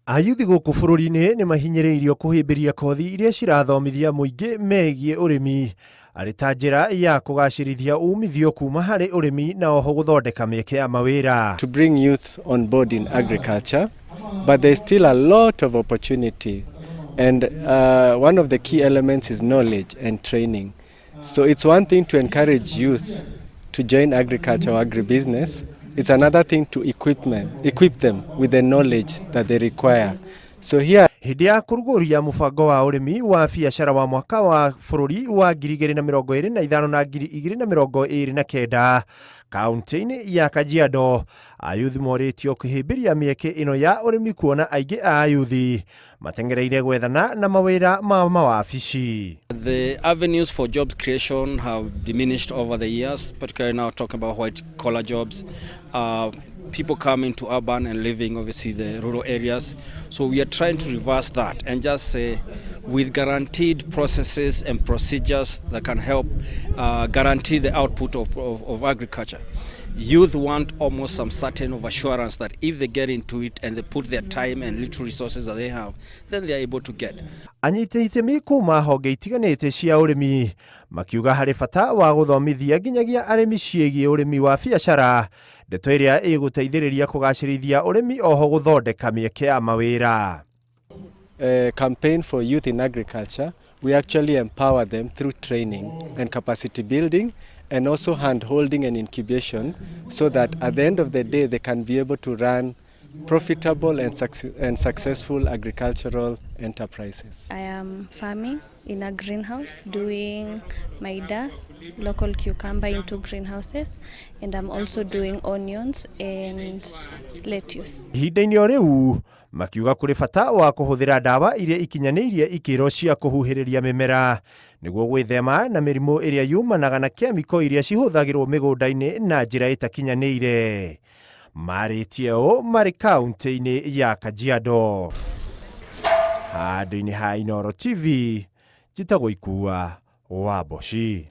Ayuthi gũkũ bũrũri-inĩ nĩ mahinyĩrĩirio kũhĩmbĩria kothi iria cirathomithia mũingĩ megiĩ ũrĩmi arĩ ta njĩra ya kũgacĩrithia umithio kuma harĩ ũrĩmi na oho gũthondeka mĩeke ya mawĩra. To bring youth on board in agriculture, but there's still a lot of opportunity, and one of the key elements is knowledge and training. So it's one thing to encourage youth to join agriculture or agribusiness. It's another thing to equip them with the knowledge that they require. So here Hĩndĩ ya kũrugũria mũbango wa ũrĩmi wa biacara wa mwaka wa bũrũri wa 2025 na 2029 kaunti-inĩ ya Kajiado, ayuthi morĩtio kũhĩmbĩria mĩeke ĩno ya ũrĩmi kuona aingĩ a ayuthi matengereire gwethana na mawĩra ma mawabici. The avenues for jobs creation have diminished over the years, particularly now talking about white collar jobs. People coming to urban and leaving obviously the rural areas. So we are trying to reverse that and just say, with guaranteed processes and procedures that can help guarantee the output of agriculture. Youth want almost some certain of assurance that if they get into it and they put their time and little resources that they have, then they are able to get. Anyiti itemi kuma honge itiganĩte cia ũrĩmi makiuga harĩ bata wa gũthomithia nginyagia arĩmi ciĩgiĩ ũrĩmi wa biacara, ndeto ĩrĩa ĩgũteithĩrĩria kũgacĩrithia ũrĩmi oho gũthondeka mĩeke ya mawĩra. Campaign for youth in agriculture, we actually empower them through training and capacity building and also hand holding and incubation, so that at the end of the day they can be able to run profitable and successful agricultural enterprises. I am farming in a greenhouse, doing my das, local cucumber into greenhouses, and I'm also doing onions and lettuce. Ihinda-inĩ o rĩu makiuga kũrĩ bata wa kũhũthĩra ndawa iria ikinyanĩirie ikĩro cia kũhuhĩrĩria mĩmera nĩguo gwĩthema na mĩrimũ ĩrĩa yumanaga na kemiko iria cihũthagĩrwo mĩgũnda-inĩ na njĩra ĩtakinyanĩire. Marĩtie ũũ marĩ kaunti-inĩ ya Kajiado. Handũ-inĩ ha Inooro TV, njĩtagwo Ikua wa Mboci.